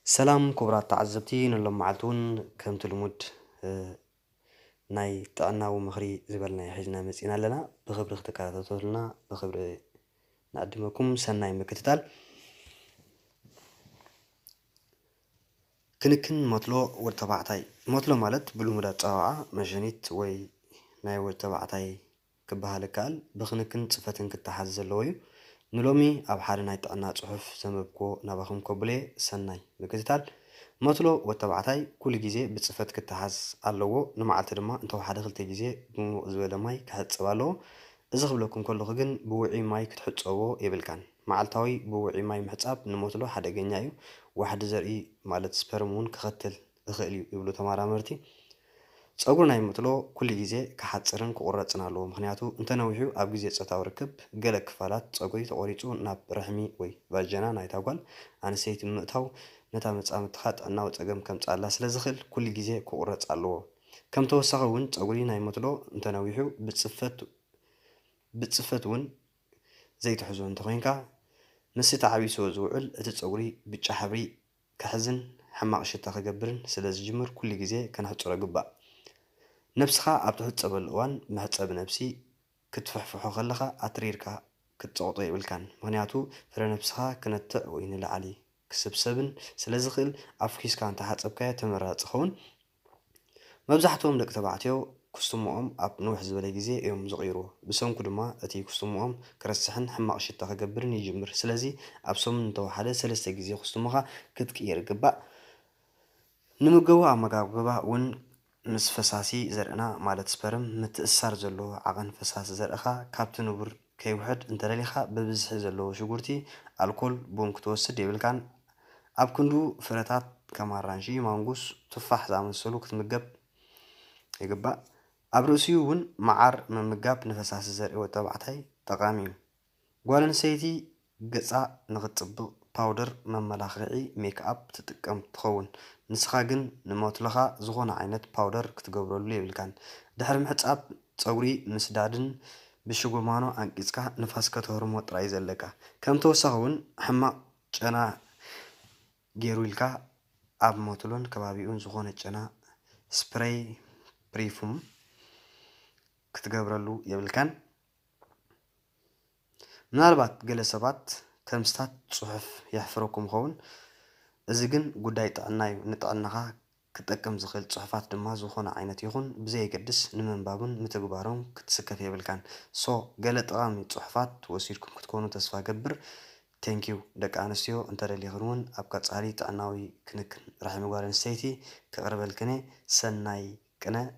ሰላም ክቡራት ተዓዘብቲ፣ ንሎም መዓልቲ እውን ከምቲ ልሙድ ናይ ጥዕናዊ ምኽሪ ዝበልናዮ ሒዝና መፂና ኣለና። ብኽብሪ ክትከታተሉና ብኽብሪ ንዕድመኩም። ሰናይ ምክትታል። ክንክን መትሎ ወድ ተባዕታይ። መትሎ ማለት ብልሙድ ኣፀዋውዓ መሸኒት ወይ ናይ ወድ ተባዕታይ ክበሃል ይከኣል። ብክንክን ፅፈትን ክተሓዝ ዘለዎ እዩ። ንሎሚ ኣብ ሓደ ናይ ጥዕና ፅሑፍ ዘንበብክዎ ናባኹም ከብሎ እየ። ሰናይ ምክትታል። መትሎ ወድ ተባዕታይ ኩሉ ግዜ ብፅፈት ክተሓዝ ኣለዎ። ንመዓልቲ ድማ እንተወሓደ ክልተ ግዜ ብሙቕ ዝበለ ማይ ክሕፀብ ኣለዎ። እዚ ክብለኩም ከለኹ ግን ብውዑይ ማይ ክትሕፀቦ የብልካን። መዓልታዊ ብውዑይ ማይ ምሕፃብ ንመትሎ ሓደገኛ እዩ። ዋሕዲ ዘርኢ ማለት ስፐርም እውን ክኸትል ይኽእል እዩ ይብሉ ተመራመርቲ። ፀጉሪ ናይ መትሎ ኩሉ ግዜ ክሓፅርን ክቑረፅን ኣለዎ። ምኽንያቱ እንተነዊሑ ኣብ ግዜ ፆታዊ ርክብ ገለ ክፋላት ፀጉሪ ተቖሪፁ ናብ ርሕሚ ወይ ቫጀና ናይታ ጓል ኣንስተይቲ ብምእታው ነታ መፃምድትኻ ጥዕናዊ ፀገም ከምፅኣላ ስለዝኽእል ኩሉ ግዜ ክቑረፅ ኣለዎ። ከም ተወሳኺ እውን ፀጉሪ ናይ መትሎ እንተነዊሑ ብፅፈት እውን ዘይትሕዞ እንተኾይንካ ምስቲ ተዓቢሱ ዝውዕል እቲ ፀጉሪ ብጫ ሕብሪ ክሕዝን ሕማቕ ሽታ ክገብርን ስለ ዝጅምር ኩሉ ግዜ ከነሕፅሮ ይግባእ። ነብስኻ ኣብ ትሕፀበሉ እዋን መሕፀቢ ነብሲ ክትፍሕፍሖ ከለኻ ኣትሪርካ ክትፀቕጦ የብልካን። ምኽንያቱ ፍረ ነብስኻ ክነትዕ ወይ ንላዕሊ ክስብሰብን ስለ ዝኽእል ኣፍኪስካ እንተሓፀብካዮ ተመራፂ ይኸውን። መብዛሕትኦም ደቂ ተባዕትዮ ኩስትሞኦም ኣብ ንውሕ ዝበለ ግዜ እዮም ዝቕይርዎ። ብሰንኩ ድማ እቲ ኩስትሞኦም ክረስሕን ሕማቕ ሽታ ክገብርን ይጅምር። ስለዚ ኣብ ሰሙን እንተወሓደ ሰለስተ ግዜ ኩስትሞኻ ክትቅይር ይግባእ። ንምገቡ ኣመጋግባ እውን ምስ ፈሳሲ ዘርእና ማለት ስፐርም ምትእስሳር ዘለዎ ዓቐን ፈሳሲ ዘርእኻ ካብቲ ንቡር ከይውሕድ እንተደሊኻ ብብዝሒ ዘለዎ ሽጉርቲ፣ ኣልኮል፣ ቡን ክትወስድ የብልካን። ኣብ ክንዱ ፍረታት ከም ኣራንሺ፣ ማንጉስ፣ ቱፋሕ ዝኣመሰሉ ክትምገብ ይግባእ። ኣብ ርእሲኡ እውን መዓር ምምጋብ ንፈሳሲ ዘርኢ ወዲ ተባዕታይ ጠቓሚ እዩ። ጓል ኣንስተይቲ ገጻ ንኽትጽብቕ ፓውደር መመላኽዒ ሜክኣፕ ትጥቀም ትኸውን። ንስኻ ግን ንመትሎኻ ዝኾነ ዓይነት ፓውደር ክትገብረሉ የብልካን። ድሕሪ ምሕጻብ ጸጉሪ ምስዳድን ብሽጎማኖ ኣንቂጽካ ንፋስ ከተህርሞ ጥራይ ዘለካ። ከም ተወሳኺ እውን ሕማቕ ጨና ገይሩ ኢልካ ኣብ መትሎን ከባቢኡን ዝኾነ ጨና፣ ስፕሬይ፣ ፕሪፉም ክትገብረሉ የብልካን። ምናልባት ገለ ሰባት ከምስታት ጽሑፍ የሕፍረኩም ይኸውን። እዚ ግን ጉዳይ ጥዕና እዩ። ንጥዕናኻ ክጠቅም ዝኽእል ጽሑፋት ድማ ዝኾነ ዓይነት ይኹን ብዘየገድስ ንምንባብን ምትግባሮም ክትስከፍ የብልካን። ሶ ገለ ጠቓሚ ጽሑፋት ወሲድኩም ክትኮኑ ተስፋ ገብር። ቴንኪው። ደቂ ኣንስትዮ እንተደሊኽን እውን ኣብ ቀጻሊ ጥዕናዊ ክንክን ርሕሚ ጓል ኣንስተይቲ ከቕርበልክን እየ። ሰናይ ቅነ።